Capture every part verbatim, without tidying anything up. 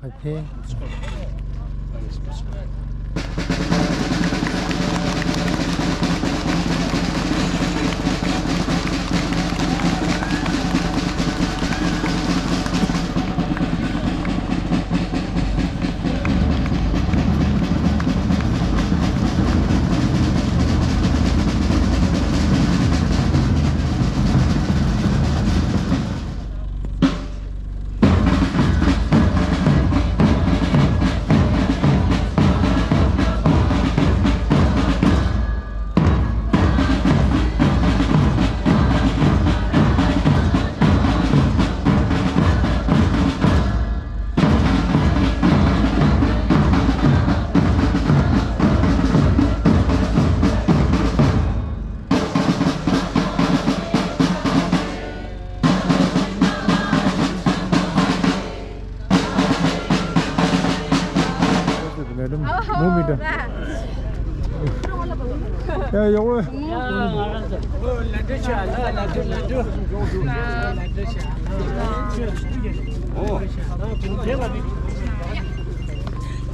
Okay. Madam, move it. Yeah, yeah, yeah.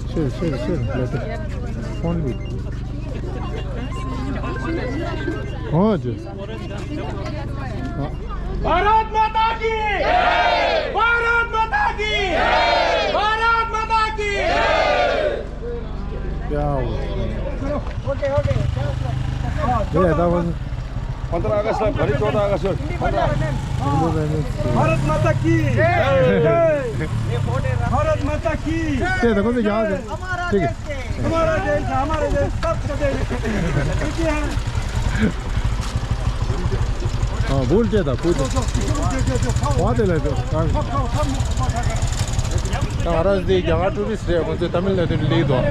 Sure, sure, sure. Let it. Only. Oh, just. Bharat माता की जय। भारत माता की जय। भारत माता की जय। क्या हुआ? Okay, okay. ये था बस। पन्ध्र अगस्त है, भोलि चौध अगस्त हो। पन्ध्र। भारत माता की जय। भारत माता की। ये देखो तो यहाँ से। ठीक है। हमारा देश है, हमारा देश, सबका देश। ठीक है। हाँ, भूल जाता, भूल जाता। जो, जो, जो, जो, जो, खाओ। वहाँ दे ले दो। खाओ, खाओ, सब मुफ्त में खा कर। ད་ང་རང་འདི་རྒྱ་གར་ཊུ་རི་སི་ཊི་རེད། ཁོང་ཚོས་ཏ་མིལ་ནཱ་ཌུ་ནས་སླེབས་འདུག་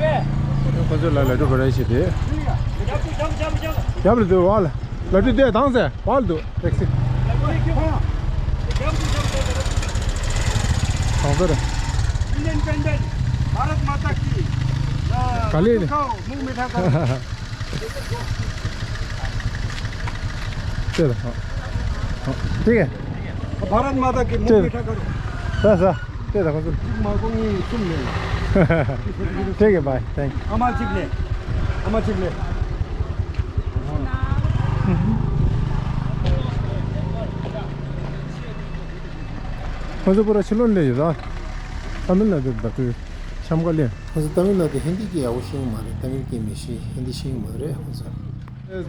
ཁོང་ཚོ་ལ་ལ་ཊུ་བ་ར་ཤི་དེ། རྒྱབ་ལ་འདུག་བ་ལ། ལ་ཊུ་དེ་དང་ཟེ་བ་ལ་འདུག་ཊེག་སི། གང་ཟེར། इंडियन इंडिपेंडेंस, भारत माता की। ག་ལེ་རེད། खाओ, मुंह मीठा करो। ལྟོས་དང་། ལྟོས་དང་། ལྟོས་དང་། ལྟོས་དང་། ལྟོས་དང་། ལྟོས་དང་། ཁོ་ཚོ། གཅིག་མ་གོང་གཉིས་གསུམ་ལས། ལྟོས་དང་། བའི། ཐེང་ཀྱུ། ཨ་མ་གཅིག་ལས། ཨ་མ་གཅིག་ལས། ཁོ་ཚོ་པུ་ར་ཕྱི་ལོགས་ལས་ཡོད་ད། ཏ་མིལ་ནཱ་ཌུ་ད་དུས་འཆམ་ག་ལས། ཁོ་ཚོ་ཏ་མིལ་ནཱ་ཌུ་ཧིན་དི་སྐད་ཡག་པོ་ཤེས་ཀྱི་མ་རེད། ཏ་མིལ་སྐད་མི་ཤེས། ཧིན་དི་ཤེས་ཀྱི་མ་རེད་ཁོ་ཚོ།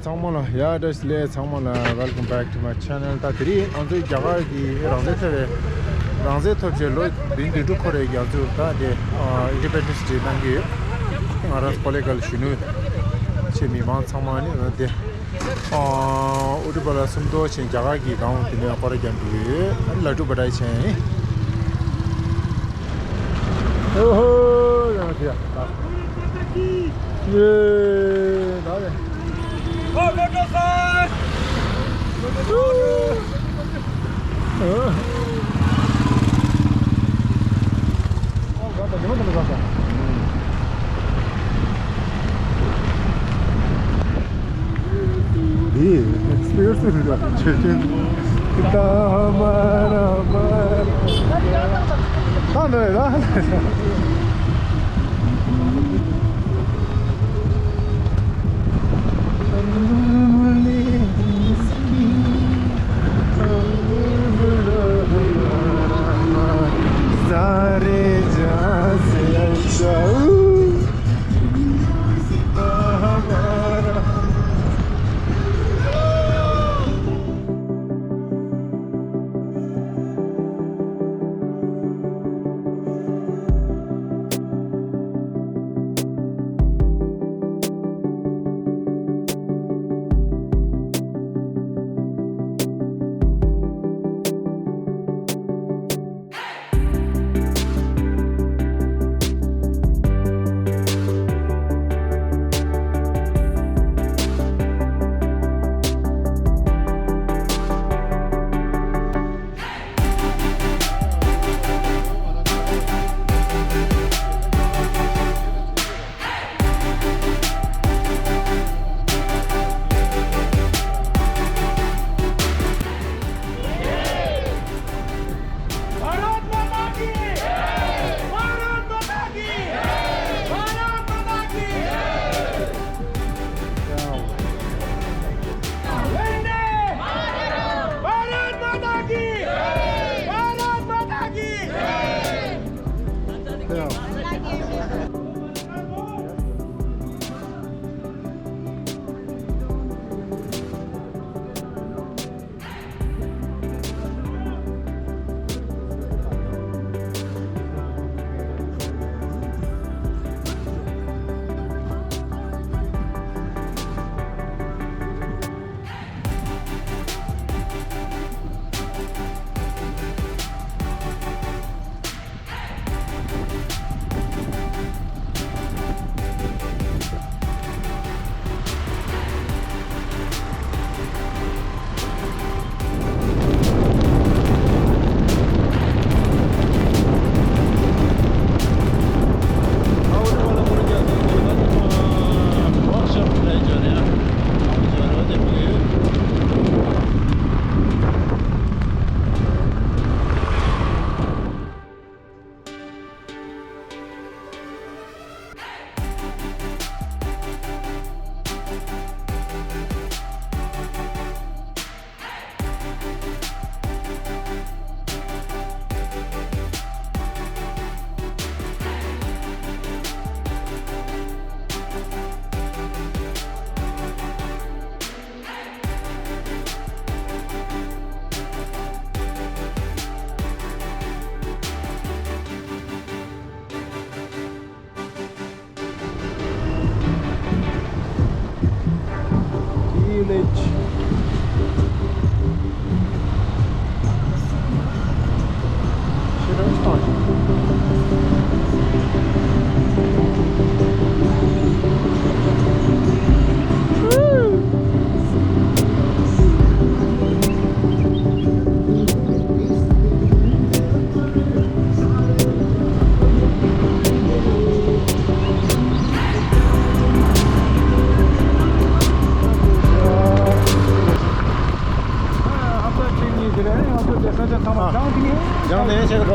ཚང་མ་ལ་ཡ་བཀྲ་ཤིས་བདེ་ལེགས། ཚང་མ་ལ་welcome back to my channel. ད་དེ་རིང་ང་ཚོའི་རྒྱ་གར་གྱི་རང་བཙན་ཐོབ་པའི་རང་བཙན་ཐོབ་བྱས་ལོ་བདུན་བདུན་ཅུ་འཁོར་བའི་རྒྱ་མཚོར་ད་དེ་Independence Day གནང་གི་ཡོད། ང་རང་ཚོ་པོ་ལི་ཊི་ཀལ་གཞོན་ནུ་ཆེ་མི་མང་ཚང་མ་ནི་ང་དེ་ཨུ་ཏུ་པ་ལ་སུམ་མདོ་ཆེན་རྒྱ་གར་གྱི་སྒང་དེ་ནས་སྐོར་ར་རྒྱག་འགྲོ་གི་ཡོད། ལ་ཊུ་བ་ར་ཤི་ཡིན། ཨོ་ཧོ། ཡང་དེ་ཡ། ཡེ། ད་རེད། ཨོ། འདི་སྤེར་སི་རེད་ལ་ཆེ་ཆེན། ད་མ་ར་མ་ར། ད་འདི་རེད་ལ།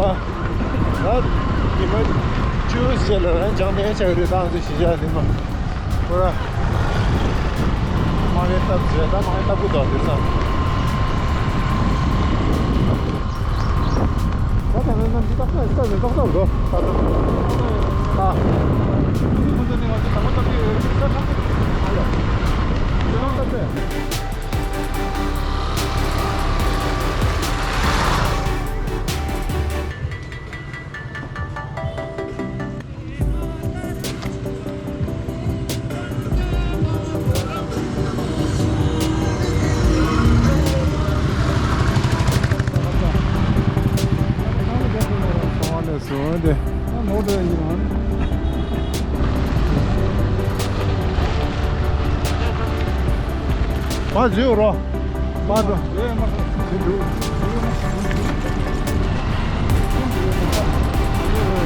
ད་ཉི་མ་བཅུ་ཙམ་ལ་ཡང་བྱང་ཐང་ཆགས་ཀྱི་རེད། ད་ང་ཚོ་གཞིས་ཆགས་འདི་མ་ཁོ་ར་མ་གི་སྟབས་བྱས། ད་མ་གི་སྟབས་ཀུ་དོག་དེ་ས། ད་ད་ན་ན་འདི་ཏག་ཏག་ཏག་ཏག་འགྲོ། ད་ད་ད་ཁོ་ཚོ་ནས་ང་ཚོ་དང་པོ་ད་དེ་ས་ཁ་ཨ་ཡ་དེ་རང་ད་ཚེ། མ་བཟོས་རོ། མ་འགྲོ། ཡེ་མ་འགྲོ། ཞེ་འགྲོ།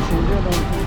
ཞེ་འགྲོ།